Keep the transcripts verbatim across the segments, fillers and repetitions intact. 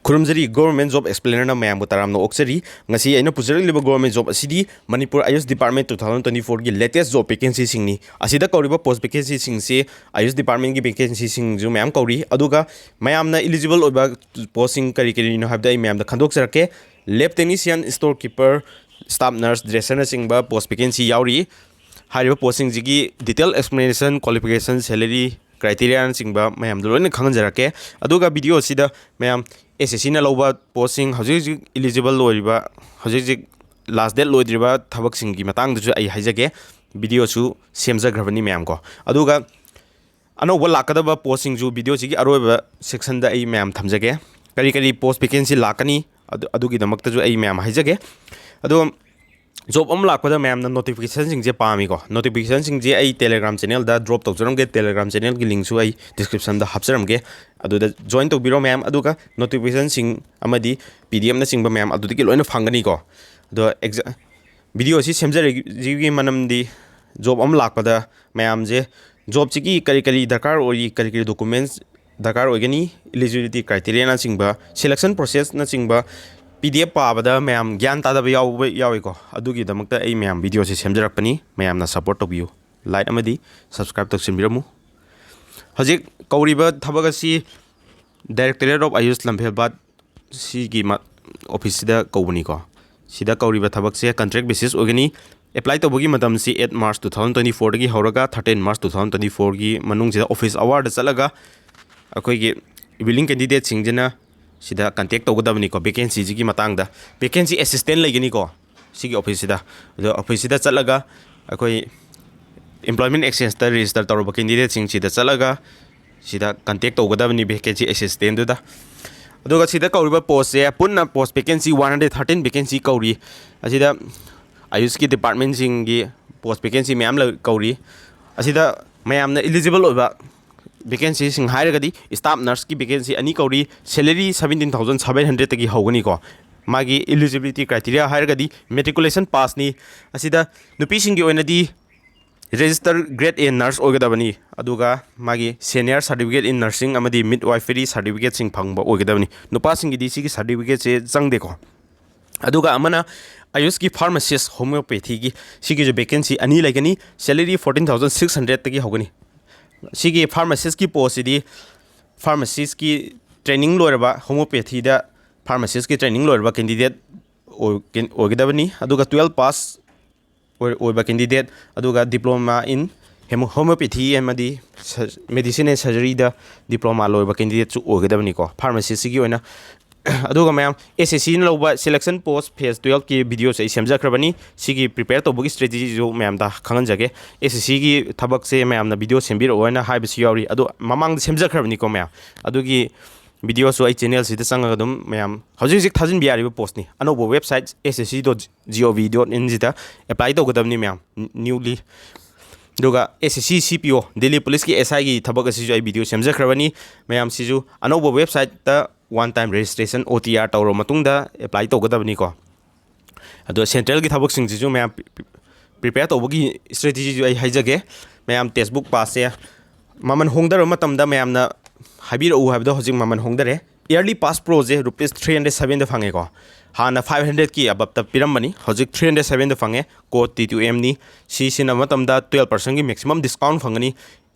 ꯈꯨꯔꯨꯝꯖꯔꯤ, Government Job Explainerꯅ ꯃꯌꯥꯝꯕꯨ ꯇꯔꯥꯝꯅ ꯑꯣꯛꯆꯔꯤ꯫ ꯉꯁꯤ ꯑꯩꯅ ꯄꯨꯖꯔꯛꯂꯤꯕ Government Job ꯑꯁꯤꯗꯤ Manipur ꯑꯥꯌꯨꯁ Department two thousand twenty fourꯒꯤ latest job vacancyꯁꯤꯡꯅꯤ꯫ ꯑꯁꯤꯗ ꯀꯧꯔꯤꯕ post vacancyꯁꯤꯡꯁꯤ ꯑꯥꯌꯨꯁ Departmentꯀꯤ vacancyꯁꯤꯡꯁꯨ ꯃꯌꯥꯝ ꯀꯧꯔꯤ꯫ ꯑꯗꯨꯒ ꯃꯌꯥꯝꯅ eligible ꯑꯣꯏꯕ postꯁꯤꯡ ꯀꯔꯤ ꯀꯔꯤꯅꯣ ꯍꯥꯏꯕꯗ ꯑꯩ ꯃꯌꯥꯝꯗ ꯈꯟꯗꯣꯛꯆꯔꯛꯀꯦ꯫ Lab Technician, Store Keeper, Staff Nurse, Dresserꯅꯆꯤꯡꯕ post vacancy ꯌꯥꯎꯔꯤ꯫ ꯍꯥꯏꯔꯤꯕ postꯁꯤꯡꯁꯤꯒꯤ detail explanation, qualification, salary, criteriaꯅꯆꯤꯡꯕ ꯃꯌꯥꯝꯗꯣ ꯂꯣꯏꯅ ꯈꯪꯍꯟꯖꯔꯛꯀꯦ꯫ ꯑꯗꯨꯒ video ꯑꯁꯤꯗ ꯃꯌꯥꯝ SSCꯅ ꯂꯧꯕ postꯁꯤꯡ, ꯍꯧꯖꯤꯛ ꯍꯧꯖꯤꯛ eligible ꯑꯣꯏꯔꯤꯕ, ꯍꯧꯖꯤꯛ ꯍꯧꯖꯤꯛ last date ꯂꯣꯏꯗ꯭ꯔꯤꯕ ꯊꯕꯛꯁꯤꯡꯒꯤ ꯃꯇꯥꯡꯗꯁꯨ ꯑꯩ ꯍꯥꯏꯖꯒꯦ꯫ Videoꯁꯨ ꯁꯦꯝꯖꯈ꯭ꯔꯕꯅꯤ ꯃꯌꯥꯝ ꯀꯣ꯫ ꯑꯗꯨꯒ ꯑꯅꯧꯕ ꯂꯥꯛꯀꯗꯕ postꯁꯤꯡꯁꯨ videoꯁꯤꯒꯤ ꯑꯔꯣꯏꯕ sectionꯗ ꯑꯩ ꯃꯌꯥꯝ ꯊꯝꯖꯒꯦ꯫ ꯀꯔꯤ ꯀꯔꯤ post vacancy ꯂꯥꯛꯀꯅꯤ, ꯑꯗꯨ, ꯑꯗꯨꯒꯤꯗꯃꯛꯇꯁꯨ ꯑꯩ ꯃꯌꯥꯝ ꯍꯥꯏꯖꯒꯦ꯫ ꯑꯗꯣ job ꯑꯃ ꯂꯥꯛꯄꯗ ꯃꯌꯥꯝꯅ notificationꯁꯤꯡꯁꯦ ꯄꯥꯝꯃꯤꯀꯣ꯫ Notificationꯁꯤꯡꯁꯦ ꯑꯩ Telegram channelꯗ drop ꯇꯧꯖꯔꯝꯒꯦ꯫ Telegram channelꯒꯤ linkꯁꯨ ꯑꯩ descriptionꯗ ꯍꯥꯞꯆꯔꯝꯒꯦ꯫ ꯑꯗꯨꯗ join ꯇꯧꯕꯤꯔꯣ ꯃꯌꯥꯝ꯫ ꯑꯗꯨꯒ notificationꯁꯤꯡ ꯑꯃꯗꯤ PDFꯅꯆꯤꯡꯕ ꯃꯌꯥꯝ ꯑꯗꯨꯗꯒꯤ ꯂꯣꯏꯅ ꯐꯪꯒꯅꯤꯀꯣ꯫ ꯑꯗꯣ ꯑꯦꯛꯖꯥ-, videoꯁꯤ ꯁꯦꯝꯖꯔꯤꯕꯒꯤ ꯃꯔꯝꯗꯤ job ꯑꯃ ꯂꯥꯛꯄꯗ ꯃꯌꯥꯝꯁꯦ jobꯁꯤꯒꯤ ꯀꯔꯤ ꯀꯔꯤ ꯗꯔꯀꯥꯔ ꯑꯣꯏꯔꯤ, ꯀꯔꯤ ꯀꯔꯤ documents ꯗꯔꯀꯥꯔ ꯑꯣꯏꯒꯅꯤ, eligibility criteriaꯅꯆꯤꯡꯕ, selection processꯅꯆꯤꯡꯕ PDF ꯄꯥꯕꯗ ꯃꯌꯥꯝ ꯒ꯭ꯌꯥꯟ ꯇꯥꯗꯕ ꯌꯥꯎꯕ ꯌꯥꯎꯏꯀꯣ꯫ ꯑꯗꯨꯒꯤꯗꯃꯛꯇ ꯑꯩ ꯃꯌꯥꯝ videoꯁꯤ ꯁꯦꯝꯖꯔꯛꯄꯅꯤ꯫ ꯃꯌꯥꯝꯅ support ꯇꯧꯕꯤꯌꯨ, like ꯑꯃꯗꯤ subscribe ꯇꯧꯁꯤꯟꯕꯤꯔꯝꯃꯨ꯫ ꯍꯧꯖꯤꯛ ꯀꯧꯔꯤꯕ ꯊꯕꯛ ꯑꯁꯤ Directorate of AYUSH ꯂꯝꯐꯦꯜꯄꯥꯠ ꯁꯤꯒꯤ ꯃ-, officeꯁꯤꯗ ꯀꯧꯕꯅꯤꯀꯣ꯫ ꯁꯤꯗ ꯀꯧꯔꯤꯕ ꯊꯕꯛꯁꯦ contract basis ꯑꯣꯏꯒꯅꯤ꯫ Apply ꯇꯧꯕꯒꯤ ꯃꯇꯝꯁꯤ eight March two thousand twenty fourꯗꯒꯤ ꯍꯧꯔꯒ thirteen March two thousand twenty fourꯒꯤ ꯃꯅꯨꯡꯁꯤꯗ office hourꯗ ꯆꯠꯂꯒ ꯑꯩꯈꯣꯏꯒꯤ willing candidateꯁꯤꯡꯁꯤꯅ ꯁꯤꯗ contact ꯇꯧꯒꯗꯕꯅꯤꯀꯣ꯫ Vacancyꯁꯤꯒꯤ ꯃꯇꯥꯡꯗ vacancy assistant ꯂꯩꯒꯅꯤꯀꯣ ꯁꯤꯒꯤ officeꯁꯤꯗ꯫ ꯑꯗꯣ officeꯁꯤꯗ ꯆꯠꯂꯒ ꯑꯩꯈꯣꯏ employment exchangeꯇ register ꯇꯧꯔꯕ candidateꯁꯤꯡꯁꯤꯗ ꯆꯠꯂꯒ ꯁꯤꯗ contact ꯇꯧꯒꯗꯕꯅꯤ vacancy assistantꯗꯨꯗ꯫ ꯑꯗꯨꯒ ꯁꯤꯗ ꯀꯧꯔꯤꯕ postꯁꯦ ꯄꯨꯟꯅ post vacancy one hundred thirteen vacancy ꯀꯧꯔꯤ꯫ ꯑꯁꯤꯗ AYUSHꯀꯤ departmentꯁꯤꯡꯒꯤ post vacancy ꯃꯌꯥꯝ ꯂꯩ-, ꯀꯧꯔꯤ꯫ ꯑꯁꯤꯗ ꯃꯌꯥꯝꯅ eligible ꯑꯣꯏꯕ vacancyꯁꯤꯡ ꯍꯥꯏꯔꯒꯗꯤ staff nurseꯀꯤ vacancy ꯑꯅꯤ ꯀꯧꯔꯤ, salary seventeen thousand seven hundredꯇꯒꯤ ꯍꯧꯒꯅꯤꯀꯣ꯫ ꯃꯥꯒꯤ eligibility criteria ꯍꯥꯏꯔꯒꯗꯤ matriculation passꯅꯤ꯫ ꯑꯁꯤꯗ ꯅꯨꯄꯤꯁꯤꯡꯒꯤ ꯑꯣꯏꯅꯗꯤ Register Grade A Nurse ꯑꯣꯏꯒꯗꯕꯅꯤ꯫ ꯑꯗꯨꯒ ꯃꯥꯒꯤ Senior Certificate in Nursing ꯑꯃꯗꯤ Midwifery Certificateꯁꯤꯡ ꯐꯪꯕ ꯑꯣꯏꯒꯗꯕꯅꯤ꯫ ꯅꯨꯄꯥꯁꯤꯡꯒꯤꯗꯤ ꯁꯤꯒꯤ Certificateꯁꯦ ꯆꯪꯗꯦꯀꯣ꯫ ꯑꯗꯨꯒ ꯑꯃꯅ ꯑꯌꯨꯁꯀꯤ Pharmacist Homeopathyꯒꯤ, ꯁꯤꯒꯤꯁꯨ vacancy ꯑꯅꯤ ꯂꯩꯒꯅꯤ꯫ Salary fourteen thousand six hundredꯇꯒꯤ ꯍꯧꯒꯅꯤ꯫ ꯁꯤꯒꯤ Pharmacistꯀꯤ postꯁꯤꯗꯤ Pharmacistꯀꯤ training ꯂꯣꯏꯔꯕ, Homeopathyꯗ Pharmacistꯀꯤ training ꯂꯣꯏꯔꯕ candidate ꯑꯣꯏ-, ꯑꯣꯏꯒꯗꯕꯅꯤ꯫ ꯑꯗꯨꯒ twelve pass ꯑꯣꯏ-, ꯑꯣꯏꯕ candidate, ꯑꯗꯨꯒ Diploma in Hemo-, Homeopathy ꯑꯃꯗꯤ Sur-, Medicine and Surgeryꯗ diploma ꯂꯣꯏꯕ candidateꯁꯨ ꯑꯣꯏꯒꯗꯕꯅꯤꯀꯣ, Pharmacistꯁꯤꯒꯤ ꯑꯣꯏꯅ꯫ ꯑꯗꯨꯒ ꯃꯌꯥꯝ, SSCꯅ ꯂꯧꯕ selection post phase twelveꯀꯤ videoꯁꯦ ꯑꯩ ꯁꯦꯝꯖꯈ꯭ꯔꯕꯅꯤ꯫ ꯁꯤꯒꯤ prepare ꯇꯧꯕꯒꯤ strategyꯁꯨ ꯃꯌꯥꯝꯗ ꯈꯪꯍꯟꯖꯒꯦ꯫ SSCꯒꯤ ꯊꯕꯛꯁꯦ ꯃꯌꯥꯝꯅ video ꯁꯦꯝꯕꯤꯔꯛꯑꯣ ꯍꯥꯏꯅ ꯍꯥꯏꯕꯁꯨ ꯌꯥꯎꯔꯤ, ꯑꯗꯣ ꯃꯃꯥꯡꯗ ꯁꯦꯝꯖꯈ꯭ꯔꯕꯅꯤꯀꯣ ꯃꯌꯥꯝ꯫ ꯑꯗꯨꯒꯤ videoꯁꯨ ꯑꯩ channelꯁꯤꯗ ꯆꯪꯉꯒ ꯑꯗꯨꯝ ꯃꯌꯥꯝ ꯍꯧꯖꯤꯛ ꯍꯧꯖꯤꯛ ꯊꯥꯖꯤꯟꯕ ꯌꯥꯔꯤꯕ postꯅꯤ꯫ ꯑꯅꯧꯕ website S S C dot G O V dot inꯁꯤꯗ apply ꯇꯧꯒꯗꯕꯅꯤ ꯃꯌꯥꯝ, newly꯫ ꯑꯗꯨꯒ SSC CPO, Delhi Policeꯀꯤ SIꯒꯤ ꯊꯕꯛ ꯑꯁꯤꯁꯨ ꯑꯩ video ꯁꯦꯝꯖꯈ꯭ꯔꯕꯅꯤ꯫ ꯃꯌꯥꯝꯁꯤꯁꯨ ꯑꯅꯧꯕ websiteꯇ one time registration, OTR ꯇꯧꯔꯕ ꯃꯇꯨꯡꯗ apply ꯇꯧꯒꯗꯕꯅꯤꯀꯣ꯫ ꯑꯗꯣ centralꯒꯤ ꯊꯕꯛꯁꯤꯡꯁꯤꯁꯨ ꯃꯌꯥꯝ pre-, pre-, prepare ꯇꯧꯕꯒꯤ strategyꯁꯨ ꯑꯩ ꯍꯥꯏꯖꯒꯦ꯫ ꯃꯌꯥꯝ textbook passꯁꯦ ꯃꯃꯜ ꯍꯣꯡꯗꯔꯕ ꯃꯇꯝꯗ ꯃꯌꯥꯝꯅ ꯍꯥꯏꯕꯤꯔꯛꯎ ꯍꯥꯏꯕꯗꯣ ꯍꯧꯖꯤꯛ ꯃꯃꯜ ꯍꯣꯡꯗꯔꯦ꯫ Yearly pass proꯁꯦ rupees three hundred seventy ꯐꯪꯉꯦꯀꯣ꯫ ꯍꯥꯟꯅ five hundredꯀꯤ aboveꯇ ꯄꯤꯔꯝꯕꯅꯤ, ꯍꯧꯖꯤꯛ three hundred seventy ꯐꯪꯉꯦ꯫ Code T two Mꯅꯤ꯫ ꯁꯤ ꯁꯤꯖꯤꯟꯅꯕ ꯃꯇꯝꯗ twelve percentꯀꯤ maximum discount ꯐꯪꯒꯅꯤ꯫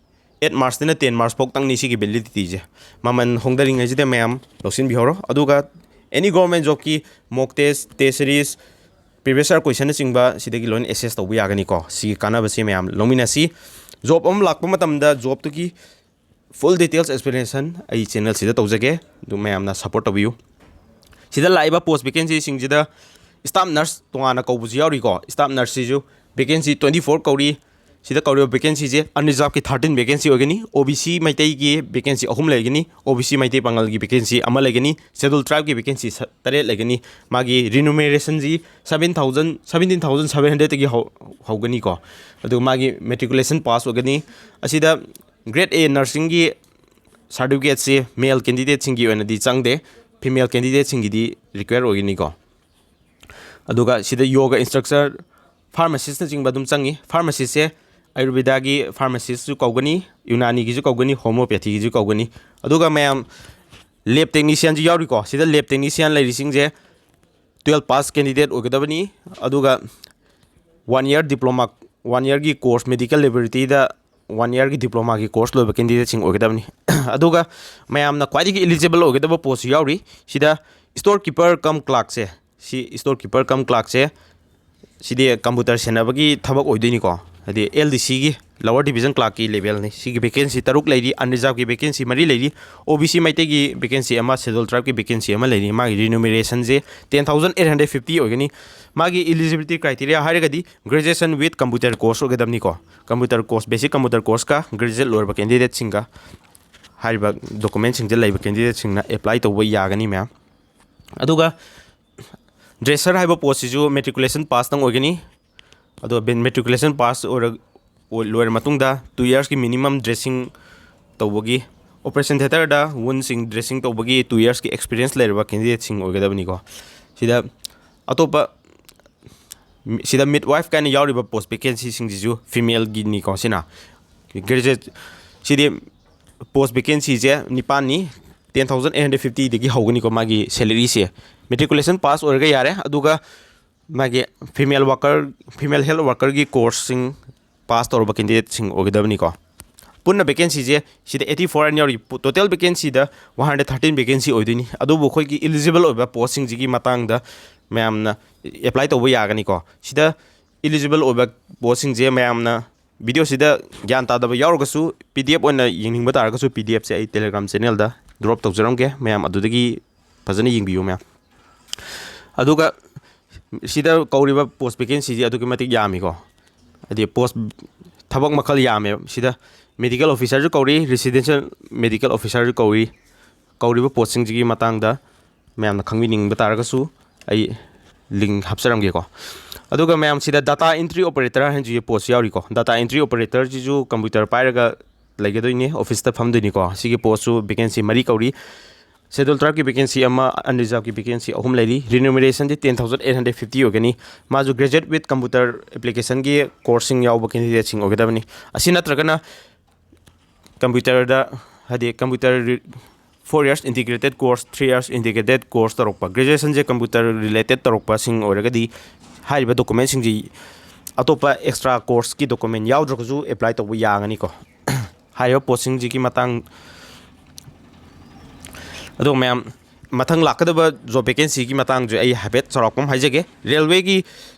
Eight Marchꯇꯩꯅ ten March ꯐꯥꯎꯇꯪꯅꯤ ꯁꯤꯒꯤ validityꯁꯦ꯫ ꯃꯃꯜ ꯍꯣꯡꯗꯔꯤꯉꯩꯁꯤꯗ ꯃꯌꯥꯝ ꯂꯧꯁꯤꯟꯕꯤꯍꯧꯔꯣ꯫ ꯑꯗꯨꯒ any government jobꯀꯤ mock test, test series, previous year questionꯅꯆꯤꯡꯕ ꯁꯤꯗꯒꯤ ꯂꯣꯏꯅ access ꯇꯧꯕ ꯌꯥꯒꯅꯤꯀꯣ꯫ ꯁꯤꯒꯤ ꯀꯥꯟꯅꯕꯁꯤ ꯃꯌꯥꯝ ꯂꯧꯃꯤꯟꯅꯁꯤ꯫ Job ꯑꯃ ꯂꯥꯛꯄ ꯃꯇꯝꯗ jobꯇꯨꯒꯤ full details explanation ꯑꯩ channelꯁꯤꯗ ꯇꯧꯖꯒꯦ, ꯑꯗꯨ ꯃꯌꯥꯝꯅ support ꯇꯧꯕꯤꯌꯨ꯫ ꯁꯤꯗ ꯂꯥꯛꯏꯕ post vacancyꯁꯤꯡꯁꯤꯗ staff nurse ꯇꯣꯉꯥꯟꯅ ꯀꯧꯕꯁꯨ ꯌꯥꯎꯔꯤꯀꯣ꯫ Staff nurseꯁꯤꯁꯨ vacancy twenty four ꯀꯧꯔꯤ꯫ ꯁꯤꯗ ꯀꯧꯔꯤꯕ vacancyꯁꯦ unreservedꯀꯤ thirteen vacancy ꯑꯣꯏꯒꯅꯤ, OBC ꯃꯩꯇꯩꯒꯤ vacancy ꯑꯍꯨꯝ ꯂꯩꯒꯅꯤ, OBC ꯃꯩꯇꯩ ꯄꯥꯉꯜꯒꯤ vacancy ꯑꯃ ꯂꯩꯒꯅꯤ, Scheduled Tribeꯀꯤ vacancy ꯁ-, ꯇꯔꯦꯠ ꯂꯩꯒꯅꯤ꯫ ꯃꯥꯒꯤ remunerationꯁꯤ seven thousand, seventeen thousand seven hundredꯇꯒꯤ ꯍꯧ-, ꯍꯧꯒꯅꯤꯀꯣ꯫ ꯑꯗꯨꯒ ꯃꯥꯒꯤ matriculation pass ꯑꯣꯏꯒꯅꯤ꯫ ꯑꯁꯤꯗ Grade A nursingꯒꯤ certificateꯁꯤ male candidateꯁꯤꯡꯒꯤ ꯑꯣꯏꯅꯗꯤ ꯆꯪꯗꯦ, female candidateꯁꯤꯡꯒꯤꯗꯤ require ꯑꯣꯏꯒꯅꯤꯀꯣ꯫ ꯑꯗꯨꯒ ꯁꯤꯗ yoga instructor, pharmacistꯅꯆꯤꯡꯕ ꯑꯗꯨꯝ ꯆꯪꯉꯤ꯫ Pharmacistꯁꯦ ꯑꯌꯨꯔꯕꯦꯗꯥꯒꯤ ꯐꯥꯔꯃꯥꯁꯤꯁꯁꯨ ꯀꯧꯒꯅꯤ, ꯌꯨꯅꯥꯅꯤꯒꯤꯁꯨ ꯀꯧꯒꯅꯤ, ꯍꯣꯃꯤꯑꯣꯄꯦꯊꯤꯒꯤꯁꯨ ꯀꯧꯒꯅꯤ꯫ ꯑꯗꯨꯒ ꯃꯌꯥꯝ ꯂꯦꯕ ꯇꯦꯛꯅꯤꯁꯤꯌꯥꯟꯁꯨ ꯌꯥꯎꯔꯤꯀꯣ꯫ ꯁꯤꯗ ꯂꯦꯕ ꯇꯦꯛꯅꯤꯁꯤꯌꯥꯟ ꯂꯩꯔꯤꯁꯤꯡꯁꯦ ꯇꯨꯌꯦꯜꯞ ꯄꯥꯁ ꯀꯦꯟꯗꯤꯗꯦꯠ ꯑꯣꯏꯒꯗꯕꯅꯤ꯫ ꯑꯗꯨꯒ ꯋꯥꯟ ꯏꯌꯔ ꯗꯤꯄ꯭ꯂꯣꯃꯥ, ꯋꯥꯟ ꯏꯌꯔꯒꯤ ꯀꯣꯔꯁ, ꯃꯦꯗꯤꯀꯦꯜ ꯂꯦꯕꯣꯔꯦꯇꯔꯤꯗ ꯋꯥꯟ ꯏꯌꯔꯒꯤ ꯗꯤꯄ꯭ꯂꯣꯃꯥꯒꯤ ꯀꯣꯔꯁ ꯂꯣꯏꯕ ꯀꯦꯟꯗꯤꯗꯦꯠꯁꯤꯡ ꯑꯣꯏꯒꯗꯕꯅꯤ꯫ ꯑꯗꯨꯒ ꯃꯌꯥꯝꯅ ꯈ꯭ꯋꯥꯏꯗꯒꯤ ꯏꯂꯤꯖꯤꯕꯜ ꯑꯣꯏꯒꯗꯕ ꯄꯣꯁꯁꯨ ꯌꯥꯎꯔꯤ꯫ ꯁꯤꯗ ꯁ꯭ꯇꯣꯔ ꯀꯤꯄꯔ ꯀꯝ ꯀ꯭ꯂꯥꯔꯛꯁꯦ, ꯁꯤ ꯁ꯭ꯇꯣꯔ ꯀꯤꯄꯔ ꯀꯝ ꯀ꯭ꯂꯥꯔꯛꯁꯦ, ꯁꯤꯗꯤ ꯀꯝꯄ꯭ꯌꯨꯇꯔ ꯁꯦꯟꯅꯕꯒꯤ ꯊꯕꯛ ꯑꯣꯏꯗꯣꯏꯅꯤꯀꯣ꯫ ꯍꯥꯏꯗꯤ ꯑꯦꯜ ꯗꯤ ꯁꯤꯒꯤ ꯂꯋꯔ ꯗꯤꯕꯤꯖꯟ ꯀ꯭ꯂꯥꯔꯛꯀꯤ ꯂꯦꯕꯦꯜꯅꯤ꯫ ꯁꯤꯒꯤ ꯚꯦꯀꯦꯟꯁꯤ ꯇꯔꯨꯛ ꯂꯩꯔꯤ, ꯑꯟꯔꯤꯖꯥꯔꯕꯀꯤ ꯚꯦꯀꯦꯟꯁꯤ ꯃꯔꯤ ꯂꯩꯔꯤ, ꯑꯣ ꯕꯤ ꯁꯤ ꯃꯩꯇꯩꯒꯤ ꯚꯦꯀꯦꯟꯁꯤ ꯑꯃ, ꯁꯦꯗꯨꯜ ꯇ꯭ꯔꯥꯏꯕꯀꯤ ꯚꯦꯀꯦꯟꯁꯤ ꯑꯃ ꯂꯩꯔꯤ꯫ ꯃꯥꯒꯤ ꯔꯤꯅꯨꯃꯦꯔꯦꯁꯟꯁꯦ ten thousand eight hundred fifty ꯑꯣꯏꯒꯅꯤ꯫ ꯃꯥꯒꯤ eligibility criteria ꯍꯥꯏꯔꯒꯗꯤ graduation with computer course ꯑꯣꯏꯒꯗꯕꯅꯤꯀꯣ꯫ ꯀꯝꯄ꯭ꯌꯨꯇꯔ ꯀꯣꯔꯁ, ꯕꯦꯁꯤꯛ ꯀꯝꯄ꯭ꯌꯨꯇꯔ ꯀꯣꯔꯁꯀ ꯒ꯭ꯔꯦꯖꯨꯑꯦꯠ ꯂꯣꯏꯔꯕ ꯀꯦꯟꯗꯤꯗꯦꯠꯁꯤꯡꯒ ꯍꯥꯏꯔꯤꯕ ꯗꯣꯀꯨꯃꯦꯟꯁꯤꯡꯁꯦ ꯂꯩꯕ ꯀꯦꯟꯗꯤꯗꯦꯠꯁꯤꯡꯅ ꯑꯦꯄ꯭ꯂꯥꯏ ꯇꯧꯕ ꯌꯥꯒꯅꯤ ꯃꯌꯥꯝ꯫ ꯑꯗꯨꯒ ꯗ꯭ꯔꯦꯁꯔ ꯍꯥꯏꯕ ꯄꯣꯁꯁꯤꯁꯨ ꯃꯦꯇ꯭ꯔꯤꯀꯨꯂꯦꯁꯟ ꯄꯥꯁꯇꯪ ꯑꯣꯏꯒꯅꯤ꯫ ꯑꯗꯣ ꯃꯦꯇ꯭ꯔꯤꯀꯨꯂꯦꯁꯟ ꯄꯥꯁ ꯑꯣꯏꯔ-, ꯑꯣꯏ-, ꯂꯣꯏꯔ ꯃꯇꯨꯡꯗ ꯇꯨ ꯏꯌꯔꯁꯀꯤ ꯃꯤꯅꯤꯃꯝ ꯗ꯭ꯔꯦꯁꯤꯡ ꯇꯧꯕꯒꯤ, ꯑꯣꯄꯔꯦꯁꯟ ꯊꯤꯌꯦꯇꯔꯗ ꯋꯨꯟꯁꯤꯡ ꯗ꯭ꯔꯦꯁꯤꯡ ꯇꯧꯕꯒꯤ ꯇꯨ ꯏꯌꯔꯁꯀꯤ ꯑꯦꯛꯁꯄꯤꯔꯤꯌꯦꯟꯁ ꯂꯩꯔꯕ ꯀꯦꯟꯗꯤꯗꯦꯠꯁꯤꯡ ꯑꯣꯏꯒꯗꯕꯅꯤꯀꯣ꯫ ꯁꯤꯗ ꯑꯇꯣꯞꯄ, ꯁꯤꯗ ꯃꯤꯗꯋꯥꯏꯐ ꯀꯥꯏꯅ ꯌꯥꯎꯔꯤꯕ ꯄꯣꯁ ꯚꯦꯀꯦꯟꯁꯤꯁꯤꯡꯁꯤꯁꯨ ꯐꯤꯃꯦꯜꯒꯤꯅꯤꯀꯣ꯫ ꯁꯤꯅ ꯒ꯭ꯔꯦꯖꯨꯑꯦꯠ, ꯁꯤꯗꯤ ꯄꯣꯁ ꯚꯦꯀꯦꯟꯁꯤꯁꯦ ꯅꯤꯄꯥꯟꯅꯤ, ꯇꯦꯟ ꯊꯥꯎꯖꯟ ꯑꯩꯠ ꯍꯟꯗ꯭ꯔꯦꯠ ꯐꯤꯐꯇꯤꯗꯒꯤ ꯍꯧꯒꯅꯤꯀꯣ ꯃꯥꯒꯤ ꯁꯦꯂꯔꯤꯁꯦ꯫ ꯃꯦꯇ꯭ꯔꯤꯀꯨꯂꯦꯁꯟ ꯄꯥꯁ ꯑꯣꯏꯔꯒ ꯌꯥꯔꯦ꯫ ꯑꯗꯨꯒ ꯃꯥꯒꯤ ꯐꯤꯃꯦꯜ ꯋꯥꯀꯔ, ꯐꯤꯃꯦꯜ ꯍꯦꯜꯊ ꯋꯥꯀꯔꯒꯤ ꯀꯣꯔꯁꯁꯤꯡ ꯄꯥꯁ ꯇꯧꯔꯕ ꯀꯦꯟꯗꯤꯗꯦꯠꯁꯤꯡ ꯑꯣꯏꯒꯗꯕꯅꯤꯀꯣ꯫ ꯄꯨꯟꯅ ꯚꯦꯀꯦꯟꯁꯤꯁꯦ ꯁꯤꯗ ꯑꯩꯠꯇꯤ ꯐꯣꯔ ꯍꯥꯏꯅ ꯌꯥꯎꯔꯤ꯫ ꯇꯣꯇꯦꯜ ꯚꯦꯀꯦꯟꯁꯤꯗ ꯋꯥꯟ ꯍꯟꯗ꯭ꯔꯦꯠ ꯊꯥꯔꯇꯤꯟ ꯚꯦꯀꯦꯟꯁꯤ ꯑꯣꯏꯗꯣꯏꯅꯤ꯫ ꯑꯗꯨꯕꯨ ꯑꯩꯈꯣꯏꯒꯤ ꯏꯂꯤꯖꯤꯕꯜ ꯑꯣꯏꯕ ꯄꯣꯁꯁꯤꯡꯁꯤꯒꯤ ꯃꯇꯥꯡꯗ ꯃꯌꯥꯝꯅ ꯑꯦꯄ꯭ꯂꯥꯏ ꯇꯧꯕ ꯌꯥꯒꯅꯤꯀꯣ꯫ ꯁꯤꯗ ꯏꯂꯤꯖꯤꯕꯜ ꯑꯣꯏꯕ ꯄꯣꯁꯁꯤꯡꯁꯦ ꯃꯌꯥꯝꯅ ꯚꯤꯗꯤꯑꯣꯁꯤꯗ ꯒ꯭ꯌꯥꯟ ꯇꯥꯗꯕ ꯌꯥꯎꯔꯒꯁꯨ, ꯄꯤ ꯗꯤ ꯑꯦꯐ ꯑꯣꯏꯅ ꯌꯦꯡꯅꯤꯡꯕ ꯇꯥꯔꯒꯁꯨ, ꯄꯤ ꯗꯤ ꯑꯦꯐꯁꯦ ꯑꯩ ꯇꯦꯂꯦꯒ꯭ꯔꯥꯝ ꯆꯦꯅꯦꯜꯗ ꯗ꯭ꯔꯣꯞ ꯇꯧꯖꯔꯝꯒꯦ, ꯃꯌꯥꯝ ꯑꯗꯨꯗꯒꯤ ꯐꯖꯅ ꯌꯦꯡꯕꯤꯌꯨ ꯃꯌꯥꯝ꯫ ꯑꯗꯨꯒ ꯁꯤꯗ ꯀꯧꯔꯤꯕ ꯄꯣꯁ ꯚꯦꯀꯦꯟꯁꯤꯁꯤ ꯑꯗꯨꯛꯀꯤ ꯃꯇꯤꯛ ꯌꯥꯝꯃꯤꯀꯣ꯫ ꯍꯥꯏꯗꯤ ꯄꯣꯁ, ꯊꯕꯛ ꯃꯈꯜ ꯌꯥꯝꯃꯦꯕ꯫ ꯁꯤꯗ ꯃꯦꯗꯤꯀꯦꯜ ꯑꯣꯐꯤꯁꯥꯔꯁꯨ ꯀꯧꯔꯤ, ꯔꯦꯁꯤꯗꯦꯟꯁꯤꯌꯦꯜ ꯃꯦꯗꯤꯀꯦꯜ ꯑꯣꯐꯤꯁꯥꯔꯁꯨ ꯀꯧꯔꯤ꯫ ꯀꯧꯔꯤꯕ ꯄꯣꯁꯁꯤꯡꯁꯤꯒꯤ ꯃꯇꯥꯡꯗ ꯃꯌꯥꯝꯅ ꯈꯪꯕꯤꯅꯤꯡꯕ ꯇꯥꯔꯒꯁꯨ ꯑꯩ ꯂꯤꯡ ꯍꯥꯞꯆꯔꯝꯒꯦꯀꯣ꯫ ꯑꯗꯨꯒ ꯃꯌꯥꯝ ꯁꯤꯗ ꯗꯥꯇꯥ ꯑꯦꯟꯇ꯭ꯔꯤ ꯑꯣꯄꯔꯦꯇꯔ ꯍꯥꯏꯅꯁꯨ ꯄꯣꯁ ꯌꯥꯎꯔꯤꯀꯣ꯫ ꯗꯥꯇꯥ ꯑꯦꯟꯇ꯭ꯔꯤ ꯑꯣꯄꯔꯦꯇꯔꯁꯤꯁꯨ ꯀꯝꯄ꯭ꯌꯨꯇꯔ ꯄꯥꯏꯔꯒ ꯂꯩꯒꯗꯣꯏꯅꯤ, ꯑꯣꯐꯤꯁꯇ ꯐꯝꯗꯣꯏꯅꯤꯀꯣ꯫ ꯁꯤꯒꯤ ꯄꯣꯁꯁꯨ ꯚꯦꯀꯦꯟꯁꯤ ꯃꯔꯤ ꯀꯧꯔꯤ꯫ Schedule tribeꯀꯤ vacancy ꯑꯃ, unreservedꯀꯤ vacancy ꯑꯍꯨꯝ ꯂꯩꯔꯤ꯫ Remuneration ꯗꯤ ten thousand eight hundred fifty ꯑꯣꯏꯒꯅꯤ꯫ ꯃꯥꯁꯨ graduate with computer applicationꯒꯤ courseꯁꯤꯡ ꯌꯥꯎꯕ candidateꯁꯤꯡ ꯑꯣꯏꯒꯗꯕꯅꯤ꯫ ꯑꯁꯤ ꯅꯠꯇ꯭ꯔꯒꯅ computerꯗ, ꯍꯥꯏꯗꯤ computer four years integrated course, three years integrated course ꯇꯧꯔꯛꯄ, graduationꯁꯦ computer related ꯇꯧꯔꯛꯄꯁꯤꯡ ꯑꯣꯏꯔꯒꯗꯤ ꯍꯥꯏꯔꯤꯕ documentꯁꯤꯡꯁꯤ, ꯑꯇꯣꯞꯄ extra courseꯀꯤ document ꯌꯥꯎꯗ꯭ꯔꯒꯁꯨ apply ꯇꯧꯕ ꯌꯥꯒꯅꯤꯀꯣ꯫ ꯍꯥꯏꯔꯤꯕ postꯁꯤꯡꯁꯤꯒꯤ ꯃꯇꯥꯡ ꯑꯗꯣ ꯃꯌꯥꯝ, ꯃꯊꯪ ꯂꯥꯛꯀꯗꯕ job vacancyꯒꯤ ꯃꯇꯥꯡꯁꯨ ꯑꯩ ꯍꯥꯏꯐꯦꯠ ꯆꯥꯎꯔꯥꯛꯄ ꯑꯃ ꯍꯥꯏꯖꯒꯦ꯫ Railwayꯒꯤ,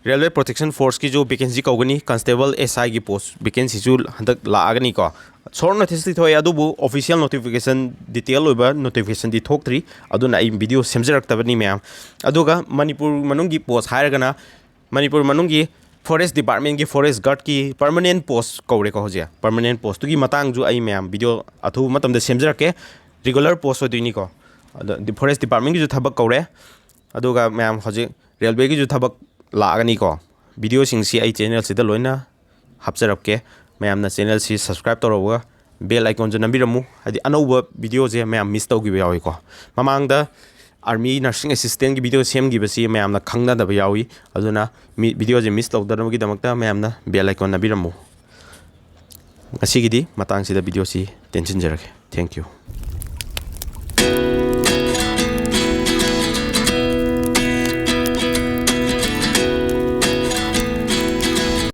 Railway Protection Forceꯀꯤꯁꯨ vacancy ꯀꯧꯒꯅꯤ, constable, SIꯒꯤ post vacancyꯁꯨ ꯍꯟꯗꯛ ꯂꯥꯛꯑꯒꯅꯤꯀꯣ꯫ Short noticeꯇꯤ ꯊꯣꯛꯑꯦ, ꯑꯗꯨꯕꯨ official notification, detail ꯑꯣꯏꯕ notificationꯗꯤ ꯊꯣꯛꯇ꯭ꯔꯤ, ꯑꯗꯨꯅ ꯑꯩ video ꯁꯦꯝꯖꯔꯛꯇꯕꯅꯤ ꯃꯌꯥꯝ꯫ ꯑꯗꯨꯒ ꯃꯅꯤꯄꯨꯔ ꯃꯅꯨꯡꯒꯤ post ꯍꯥꯏꯔꯒꯅ ꯃꯅꯤꯄꯨꯔ ꯃꯅꯨꯡꯒꯤ forest departmentꯀꯤ forest guardꯀꯤ permanent post ꯀꯧꯔꯦꯀꯣ꯫ ꯍꯧꯖꯤꯛ permanent postꯇꯨꯒꯤ ꯃꯇꯥꯡꯁꯨ ꯑꯩ ꯃꯌꯥꯝ video ꯑꯊꯨꯕ ꯃꯇꯝꯗ ꯁꯦꯝꯖꯔꯛꯀꯦ꯫ Regular post ꯑꯣꯏꯗꯣꯏꯅꯤꯀꯣ꯫ ꯑꯗꯣ forest departmentꯀꯤꯁꯨ ꯊꯕꯛ ꯀꯧꯔꯦ, ꯑꯗꯨꯒ ꯃꯌꯥꯝ ꯍꯧꯖꯤꯛ railwayꯒꯤꯁꯨ ꯊꯕꯛ ꯂꯥꯛꯑꯒꯅꯤꯀꯣ꯫ Videoꯁꯤꯡꯁꯤ ꯑꯩ channelꯁꯤꯗ ꯂꯣꯏꯅ ꯍꯥꯞꯆꯔꯛꯀꯦ꯫ ꯃꯌꯥꯝꯅ channelꯁꯤ subscribe ꯇꯧꯔꯒ bell iconꯁꯨ ꯅꯝꯕꯤꯔꯝꯃꯨ, ꯍꯥꯏꯗꯤ ꯑꯅꯧꯕ videoꯁꯦ ꯃꯌꯥꯝ miss ꯇꯧꯈꯤꯕ ꯌꯥꯎꯏꯀꯣ꯫ ꯃꯃꯥꯡꯗ army nursing assistantꯀꯤ video ꯁꯦꯝꯈꯤꯕꯁꯤ ꯃꯌꯥꯝꯅ ꯈꯪꯅꯗꯕ ꯌꯥꯎꯏ, ꯑꯗꯨꯅ videoꯁꯦ miss ꯇꯧꯗꯅꯕꯒꯤꯗꯃꯛꯇ ꯃꯌꯥꯝꯅ bell icon ꯅꯝꯕꯤꯔꯝꯃꯨ꯫ ꯉꯁꯤꯒꯤꯗꯤ ꯃꯇꯥꯡꯁꯤꯗ videoꯁꯤ ꯇꯦꯟꯁꯤꯟꯖꯔꯒꯦ꯫ Thank you꯫